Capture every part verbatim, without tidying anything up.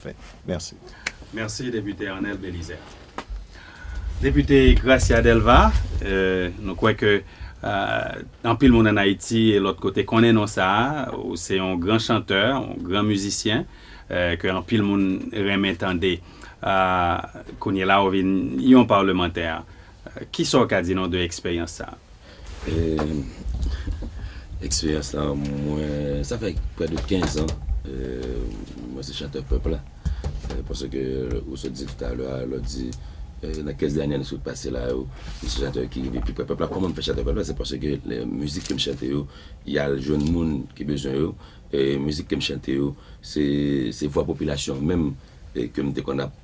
Fen. Mèsi. Mèsi, Depite Arnel Belizaire. Depite Gracia Delva, euh, nou kwè ke euh, anpil moun ann Ayiti e lòt kote konnen non sa a, ou se yon gran chantè, yon gran mizisyen, euh, ke anpil moun renmen tande. Euh, kounye la, ou vin yon palmantè. Euh, kisa w ka di nou de eksperyans sa a? Eksperyans la, mwen, sa fè prè de kenz an mwen se chantè pèp la. Paske ou sot di toutalè a, lè w di nan kenz dènye ane sot pase la yo, mwen se chantè ki rive pi prè pèp la. Kòman m fè chantè pèp la? Se paske mizik ke m chante yo, y al jwenn moun ki bezwen yo. Mizik ke m chante yo, se, se vwa popilasyon an menm ke m te konn ap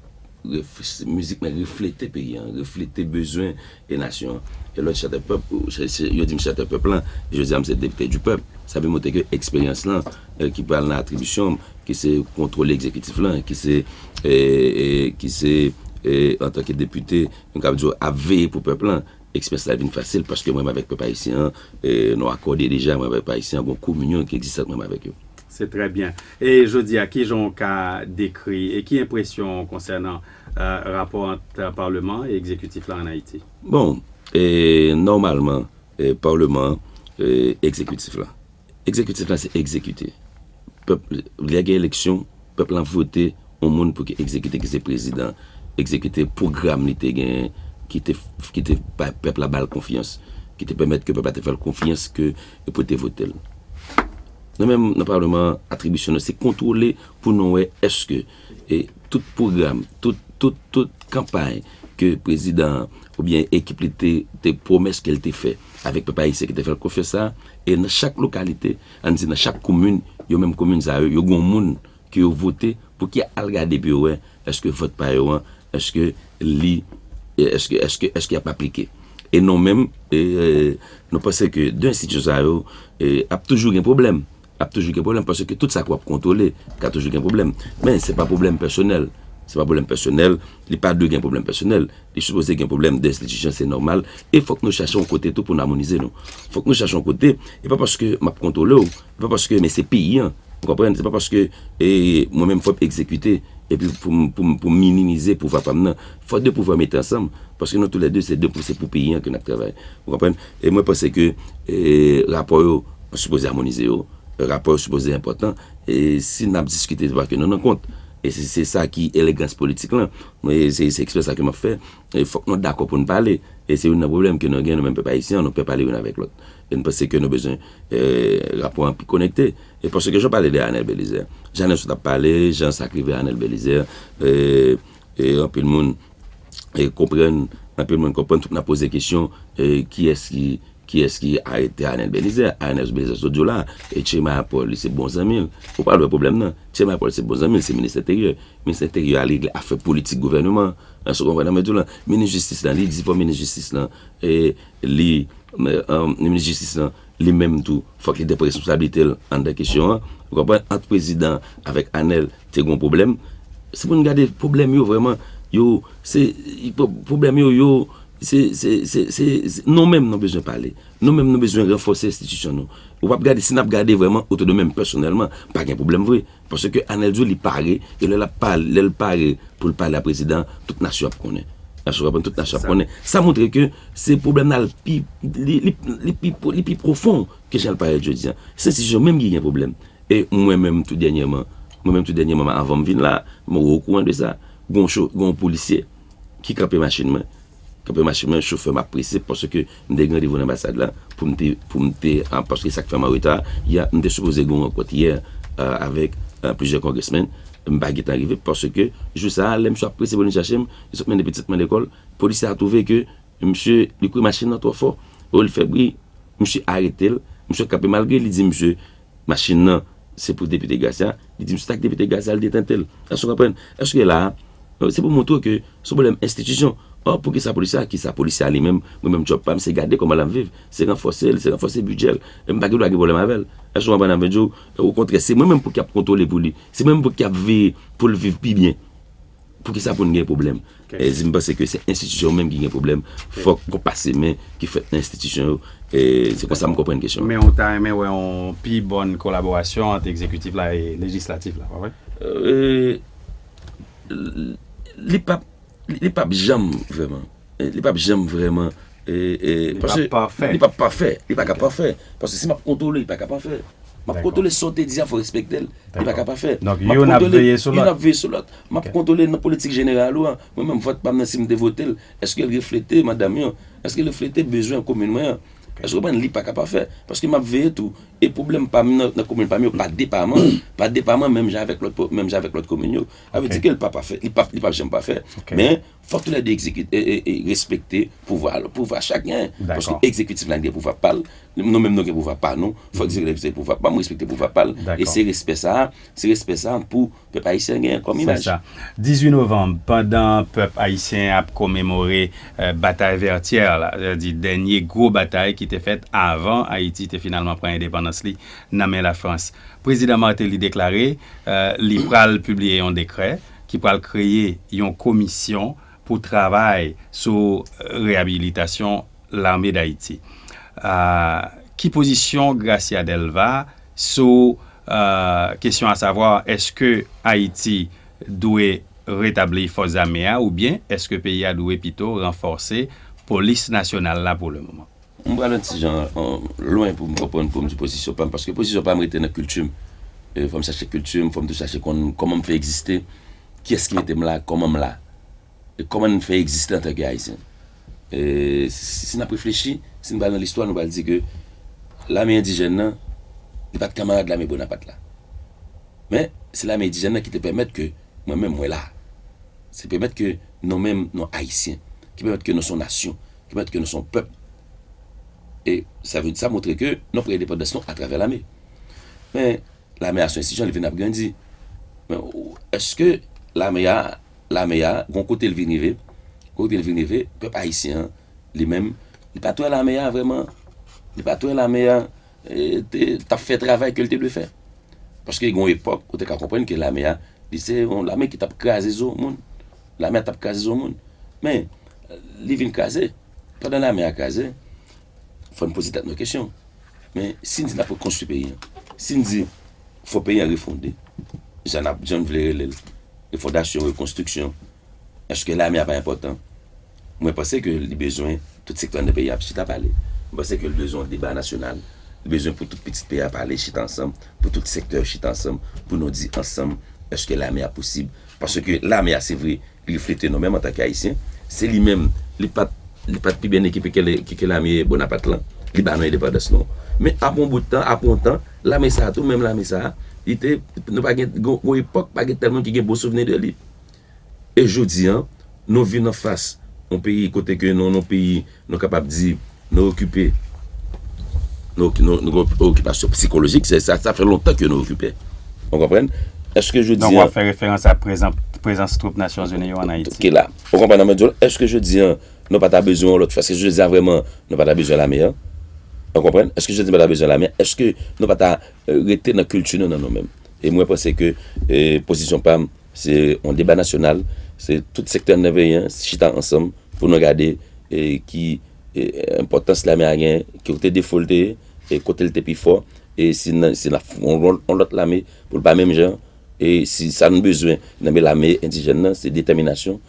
mizik mwen reflete peyi an, reflete bezwen e nasyon an. E lè w di chantè pèp, yo di m chantè pèp lan, e jodi a m se depite di pèp. Sa vle montre ke eksperyans lan ki pral nan atribisyon m, ki se kontwole egzekitif lan, ki se, ki se antanke depite, m kab di w ap veye pou pèp lan. Eksperyans la vin fasil paske mwen menm avèk pèp ayisyen an, nou akòde deja, mwen avèk pèp ayisyen an, gon kominyon ki egziste ant mwen menm avèk yo. Se trè byen. E jodi a, ki jan w ka dekri e ki enpresyon w konsènan euh, rapò ant palman e egzekitif la ann Ayiti? Bon, e, nòmalman, e, palman, e, egzekitif la. Egzekitif la se egzekite. Pèp, lè gen eleksyon, pèp la vote yon moun pou ki egzekite, ki se prezidan, egzekite pwogram li te genyen, ki te, ki te bay pèp la ba l konfyans, ki te pèmèt ke pèp la te fè l konfyans ke pou te vote l. Nou menm nan palman an, atribisyon nou se kontwole pou nou wè èske e tout pwogram, tout, tout, tout kanpay ke prezidan an oubyen ekip li te, te pwomès ke l te fè avèk pèp ayisyen ki te fè l konfyans sa, e nan chak lokalite, ann di nan chak komin, yo menm komin sa yo, yo gen yon moun ke yo vote pou ki al gade pou yo wè èske vòt pa yo an, èske li, èske, èske, èske y ap aplike. E nou menm, e, nou panse ke de enstitisyon sa yo e, ap toujou gen pwoblèm. Ap toujou gen pwoblèm paske tout sa ke w ap kontwole ka toujou gen pwoblèm. Men se pa pwoblèm pèsonèl. Se pa pwoblèm pèsonèl. Li pa dwe gen pwoblèm pèsonèl. Li sipoze gen pwoblèm de enstitisyon, se nòmal. E fòk nou chache yon kote tou pou n amonize nou. Fòk nou chache yon kote. E pa paske m ap kontwole w. E pa paske, men se peyi an. Ou konprann? Se pa paske e, mwen menm fòk m egzekite epi pou m, pou m, pou m minimize pouvwa pa m nan. Fòk de pouvwa mete ansanm. Paske nou toulède se de pou, se pou peyi an ke n ap travay. Ou konprann? E mwen panse ke e, rapò yo sipoze amonize yo. Rapò yo sipoze enpòtan. E si n ap diskite, se paske nou nan kont. E se, se sa ki elegans politik lan. E se, se eksperyans sa ke m ap fè. E fòk nou dakò pou n pale. E se youn nan pwoblèm ke nou gen, nou menm pèp ayisyen an, nou pè pale youn avèk lòt. E n panse ke nou bezwen e, rapò an pi konekte. E paske jan w pale de Arnel Belizaire, jan Arnel sot ap pale, jan sa k rive Arnel Belizaire, e, e anpil moun e, konprann, anpil moun konprann, tout moun ap poze kesyon, e, kiyès ki, kiyès ki arete Arnel Belizaire? Arnel Belizaire sot di w la, e Tchema Paul, li se bon zanmi l. Ou pral wè pwoblèm nan. Tchema Paul se bon zanmi l, se minis enteryè. Minis enteryè a li regle afè politik gouvènman an. Èske w konprann sa mwen di w la? Minis jistis lan, li di fò minis jistis lan, e, li, e, minis jistis lan, li menm tou, fòk li te pran responsablite l anndan kesyon an. Ou konprann? Ant prezidan avèk Arnel, te gen yon pwoblèm. Se pou n gade pwoblèm yo vrèman, yo, se, pwoblèm yo, yo, se, se, se, se, se, nou menm nou bezwen pale. Nou menm nou bezwen ranfòse enstitisyon nou. Ou p ap gade, si n ap gade vrèman, otonomè m pèsonèlman, pa gen pwoblèm vre. Paske Arnel di w li pare, e lè l ap pale, lè l pare pou l pale a prezidan, tout nasyon ap konnen. Èske w konprann? Tout nasyon ap konnen. Sa montre ke se pwoblèm nan li pi, li, li, li pi, li pi pwofon ke jan l parèt jodi a. Se enstitisyon menm ki gen pwoblèm. E mwen menm tou dènyèman, mwen menm tou dènyèman, anvan m vin la, mwen okouran de sa. Gon cho, gon polisye ki kanpe machin mwen. Kanpe machin mwen, chofè m ap prese paske m te gen randevou nan anbasad la pou m te, pou m te, paske sa k fè m an reta, yè, m te sipoze gen yon rankont yè avèk plizyè kongresmenn, m pa gentan rive paske jou sa a, lè misye ap prese pou l vin chache m, li sot mennen pitit mwen lekòl, polisye a twouve ke misye, li kouri machin nan twò fò, o li fè bri, misye arete l, misye kanpe malgre li di misye, machin nan, se pou depite Gracia, li di misye se ak depite Gracia l te tante l. Èske w konprann? Èske la a, se pou montre w ke se yon pwoblèm enstitisyon. Ò, poukisa polisye a, kisa polisye a li menm, mwen menm djòb pa m se gade kòman l ap viv, se ranfòse l, se ranfòse bidjè l. E m pa gen dwa gen pwoblèm avè l. Èske w konprann sa m vle di w? Okontrè, se mwen menm pou ki ap kontwole pou li, se mwen menm pou ki ap veye pou l viv pi byen. Poukisa pou n gen pwoblèm? E di m panse ke se enstitisyon menm ki gen pwoblèm. Fòk gon pase men ki fèt nan enstitisyon yo. E se konsa m konprann kesyon an. Men ou ta renmen wè yon pi bòn kolaborasyon ant egzekitif la e lejislatif la, pa vre? E, li p ap li p ap janm vrèman, li p ap janm vrèman, e, e, paske li p ap pafè, li pa ka pafè, paske si m ap kontwole, li pa ka pafè. M ap kontwole sa w te di a, fò respekte l, li pa ka pafè. Donk, youn ap veye sou lòt. Youn ap veye sou lòt. M ap kontwole nan politik jeneral ou a. Mwen menm, vòt pa m nan, si m te vote l, èske l reflete mandat m yo? Èske l reflete bezwen komin mwen an? Èske w konprann? Li pa ka pafè. Paske m ap veye tou. E pwoblèm pa m nan, nan komin pa m yo, pa depaman. Pa depaman menm jan avèk lòt, menm jan avèk lòt komin yo. Sa vle di ke l pa pafè, li p ap, li p ap janm pafè. Men, fòk toulède egzekite, e, e, e respekte pouvwa, pouvwa chak gen. Paske egzekitif la gen pouvwa pa l, nou menm nou gen pouvwa pa nou. Fòk egzekitif gen pouvwa pa l, mwen respekte pouvwa pa l. E se respè sa a, se respè sa a pou pèp ayisyen genyen kòm imaj. Se sa. Dizuit novanm, pandan pèp ayisyen ap komemore, eh, batay Vètyè la, sètadi dènye gwo batay ki te fèt avan Ayiti te finalman pran endepandans li nan men Lafrans, Prezidan Martelly deklare, eh, li pral pibliye yon dekrè ki pral kreye yon komisyon pou travay sou, eh, reyabilitasyon Lame Dayiti. Ah, ki pozisyon Gracia Delva sou, ah, kesyon a savwa, èske Ayiti dwe retabli fòs zame a oubyen èske peyi a dwe pito ranfòse polis nasyonal la pou le moman? M pral yon ti jan, eh, lwen pou m konprann, pou m di pozisyon pa m, paske pozisyon pa m rete nan kilti m. E fò m chache kilti m, fò m tou chache konn kòman m fè egziste, kiyès ki mete m la, kòman m la. E kòman n fè egziste antanke Ayisyen. E si, si n ap reflechi, si n pral nan listwa, nou pral di ke lame endijèn nan, li pa t kanmarad lame Bonapat la. Men, se lame endijèn nan ki te pèmèt ke mwen menm, mwen la. Se pèmèt ke nou menm, nou Ayisyen, ki pèmèt ke nou se yon nasyon, ki pèmèt ke nou se yon pèp. E sa vle, sa montre ke nou pran endepandans nou atravè lame. Men, lame a se yon enstitiyon, li vin ap grandi. Men, ou, èske lame a, lame a, gon kote l vin rive, gon kote l vin rive, pèp ayisyen an, li menm, li pa t wè lame a vrèman, li pa t wè lame a, e, te, t ap fè travay ke l te dwe fè. Paske gon epòk, ou te ka konprann ke lame a, li se yon lame ki t ap kraze zo moun. Lame a t ap kraze zo moun. Men, li vin kraze. Pandan lame a kraze, fò n poze tèt nou kesyon. Men, si n di n ap rekonstwi peyi an, si n di fò peyi an refonde, jan n ap, jan n vle rele l, refondasyon, rekonstriksyon, èske lame a pa enpòtan? Mwen panse ke li bezwen tout sektè nan peyi a ap chita pale. Mwen panse ke li bezwen yon deba nasyonal. Li bezwen pou tout pitit peyi a pale, chita ansanm, pou tout sektè yo chita ansanm, pou nou di ansanm, èske lame a posib? Paske lame a, se vre, li reflete nou menm antanke Ayisyen. Se li menm, li pa t, li pa t pi byen ekipe ke le, ke, ke lame Bonapat lan. Li ba nou endepandans nou. Men apre yon bout tan, apre yon tan, lame sa a tou, menm lame sa a, li te, nou pa gen, gon, gon epòk, pa gen tèl moun ki gen bon souvni de li. E jodi an, nou vin anfas yon peyi kote ke nou, nou peyi, nou kapab di, nou okipe, nou, nou, nou gen okipasyon sikolojik, se, sa, sa fè lontan ke nou okipe. Ou konprann? Èske jodi an... Donk, w ap fè referans a prezan-, prezans twoup Nasyonzini yo ann Ayiti. Ki la. Ou konprann sa mwen di w la? Èske jodi an, nou pa ta bezwen yon lòt fòs? Èske jodi an, vrèman, nou pa ta bezwen lame an? Ou konprann? Èske jodi an, nou pa ta bezwen lame an? Èske nou pa ta, eh, rete nan kilti nou, nan nou menm? E mwen panse ke, eh, pozisyon pa m, se yon deba nasyonal, se tout sektè nan peyi an chita ansanm pou nou gade, e, ki, e, enpòtans lame a gen, ki kote defo l te ye, e kote l te pi fò, e si n, si n ap fè yon lòt, yon lòt lame pou l pa menm jan, e si sa n bezwen nan men lame endijèn nan, se detèminasyon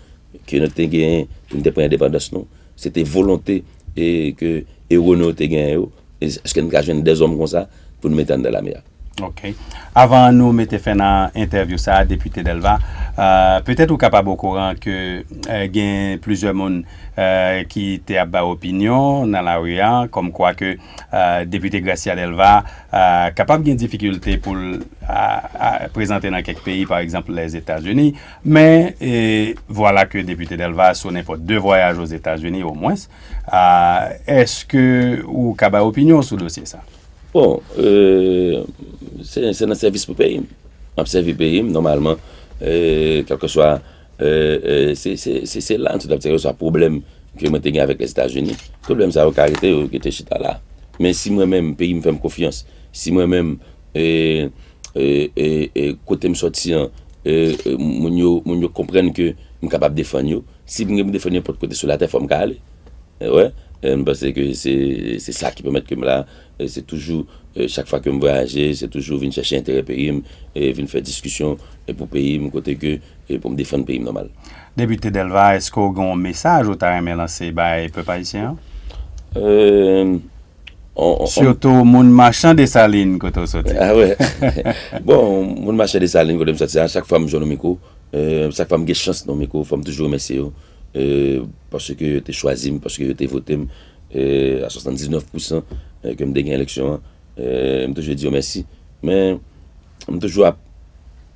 ke nou te genyen pou n te pran endepandans nou, se te volonte, e, ke ewo nou yo te genyen yo, e èske n ka jwenn dèzòm konsa pou n mete anndan lame a? Ok. Avan nou mete fen nan entèvyou sa a, Depite Delva, euh, petèt ou kapab okouran ke, euh, gen plizyè moun, euh, ki te ap bay opinyon nan lari a, kòmkwa ke, euh, Depite Gracia Delva, euh, kapab gen difikilte pou l, a, a, prezante nan kèk peyi, pa egzanp, Lèzetazini. Men, e, vwala ke Depite Delva, sou nenpòt de vwayaj Ozetazini, omwens, a, èske ou ka bay opinyon w sou dosye sa? Bon, euh, se, se nan sèvis pou peyi m. M ap sèvi peyi m, nòmalman, euh, kèlkeswa, euh, euh, se, se, se, se la, tout ap, kèlkeswa pwoblèm ke mwen te gen avèk Lèzetazini, pwoblèm sa yo ka rete, yo rete chita la. Men si mwen menm, peyi m fè m konfyans, si mwen menm, euh, euh, euh, euh, kote m sòti an, euh, euh, moun yo, moun yo konprann ke m kapab defann yo, si m gen pou defann nenpòt kote sou latè, fò m ka ale. Eh, wè, eh, m panse ke se, se sa ki pèmèt ke m la. Eh, se toujou, eh, chak fwa ke m vwayaje, se toujou vin chèche enterè peyi m, e vin fè diskisyon, e pou peyi m, kote ke, e pou m defann peyi m nòmal. Depite Delva, èske w gen yon mesaj ou ta renmen lanse bay pèp ayisyen an? Euh, on, on, Sitou moun machan Desalin kote w soti. Ah ouais. Bon, moun machan Desalin kote m soti a, chak fwa m jwenn yon mikwo, euh, chak fwa m gen chans nan mikwo, fò m toujou remèsye yo. Euh, paske yo te chwazi m, paske yo te vote m euh, a swasanndiznèf pousan euh, ke m te gen eleksyon an. Euh, m toujou di yo mèsi. Men, m toujou ap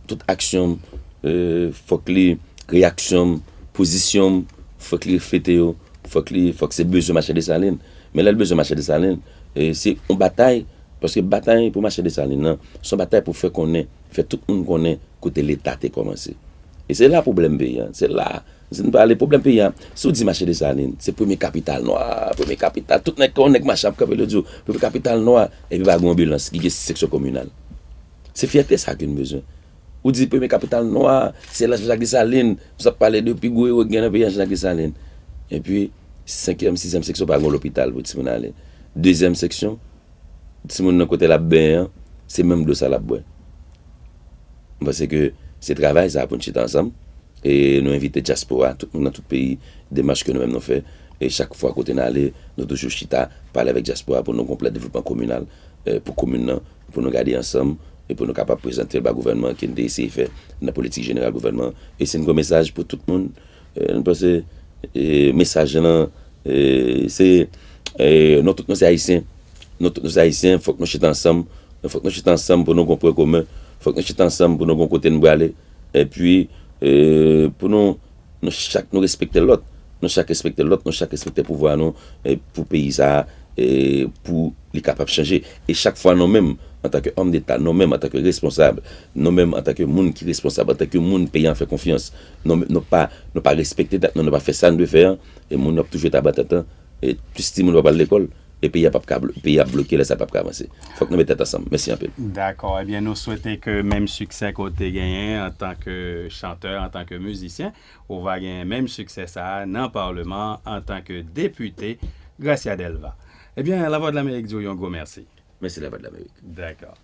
tout aksyon m, euh, fòk li, reyaksyon m, pozisyon m, fòk li reflete yo, fòk li, fòk se bezwen machan Desalin. Men lè l bezwen machan Desalin, euh, se yon batay, paske batay pou machan Desalin nan, se yon batay pou fè konnen, fè tout moun konnen kote Leta te kòmanse. E se la pwoblèm peyi a, se la, si n pale pwoblèm peyi a, si w di machan Desalin, se premye kapital nwa, premye kapital, tout nèg, kon nèg machan ap kanpe, yo di w, premye kapital nwa, epi pa gen yon anbilans ki gen seksyon kominal. Se fyète sa ke n bezwen. Ou di premye kapital nwa, se la Jean-Jacques Dessalines, nou t ap pale de pi gwo ewo ki gen nan peyi a, Jean-Jacques Dessalines. Epi, senkyèm, sizyèm seksyon pa gen yon lopital pou timoun ale. Dezyèm seksyon, timoun nan kote l ap benyen an, se menm dlo sa l ap bwè. M panse ke se travay sa pou n chita ansanm. E nou envite dyaspora, tout moun nan tout peyi, demach ke nou menm nou fè. E chak fwa kote n ale, nou toujou chita, pale avèk dyaspora pou nou gon plan devlopman kominal, eh, pou komin nan, pou nou gade ansanm, e pou nou kapab prezante l ba gouvènman ke n te eseye fè nan politik jeneral gouvènman. E se yon mesaj pou tout moun. Eh, nou panse, eh, mesaj lan, eh, se, eh, nou tout nou se Ayisyen. Nou tout nou se Ayisyen, fòk nou chita ansanm. Fòk nou chita ansanm pou nou gon pwen komen. Fòk nou chita ansanm pou nou gon kote n prale. Epi, eh, pou nou, nou chak nou respekte lòt. Nou chak respekte lòt, nou chak respekte pouvwa nou, eh, pou peyi sa a, eh, pou li kapab chanje. E chak fwa nou menm, antanke òm deta, nou menm antanke responsab, nou menm antanke moun ki responsab, antanke moun peyi a fè konfyans, nou, nou pa, nou pa respekte tèt nou, nou pa fè sa n dwe fè an, e moun yo ap toujou ret anba tant an, e plis timoun yo pa al lekòl, e peyi a p ap ka, peyi a ap bloke, lè sa l p ap ka avanse. Fòk nou met tèt ansanm. Mèsi anpil. Dakò. Ebyen, nou swete ke menm siksè ke w te genyen antanke chantè, antanke mizisyen, ou va genyen menm siksè sa a nan Paleman an antanke depite Gracia Delva. Ebyen, Lavwadlamerik di w yon gwo mèsi. Mèsi Lavwadlamerik. Dakò.